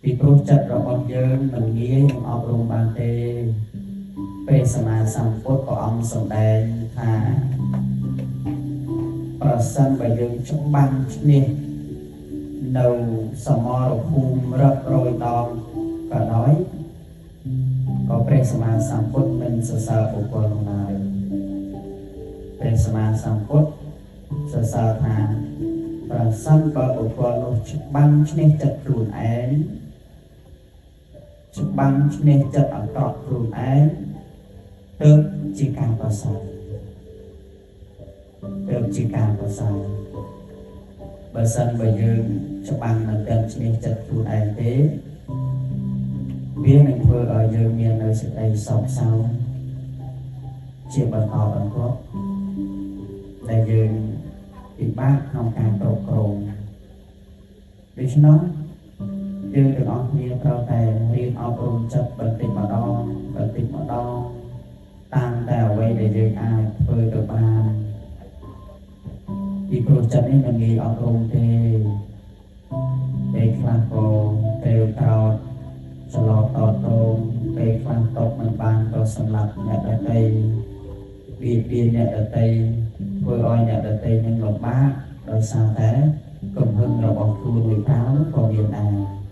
ពីព្រោះចិត្តរបស់យើងមិនងាយនឹងអប់រំបានទេ។ ពេលសម្មាសម្ពុទ្ធព្រះអង្គសម្ដែងថា ប្រសិនបើយើងច្បាំងឈ្នះនៅសមរភូមិរាប់រយដងក៏ដោយ ក៏ព្រះសម្មាសម្ពុទ្ធមិនសរសើរបុគ្គលនោះឡើយ។ ព្រះសម្មាសម្ពុទ្ធសរសើរថា ប្រសិនបើបុគ្គលនោះច្បាំងឈ្នះចិត្តខ្លួនឯង ច្បាំងឈ្នះចិត្តអាក្រក់ខ្លួនឯង ទើបជាការប្រសើរ ទើបជាការប្រសើរ។ បើសិនបើយើងច្បាំងមិនទាំងឈ្នះចិត្តខ្លួនឯងទេ វានឹងធ្វើឲ្យយើងមាននៅសេចក្តីសោកសៅជាបន្តបន្ទាប់ ដែលយើងពិបាកក្នុងការគ្រប់គ្រង។ ដូច្នោះ យើងទាំងអស់គ្នាត្រូវតែរៀនអប់រំចិត្តបន្តិចម្ដងបន្តិចម្ដង តាមតែអ្វីដែលយើងអាចធ្វើទៅបាន ពីព្រោះចិត្តនេះមិនងាយអប់រំទេ។ ពេលខ្លះក៏ត្រូវក្រោតច្រឡតតង ពេលខ្លះតបមិនបានក៏សម្លាប់អ្នកដទៃ បៀតបៀនអ្នកដទៃ ធ្វើឲ្យអ្នកដទៃនឹងលំបាក ដោយសារតែកំហឹងរបស់ខ្លួនមួយប្រាវក៏មានដែរ។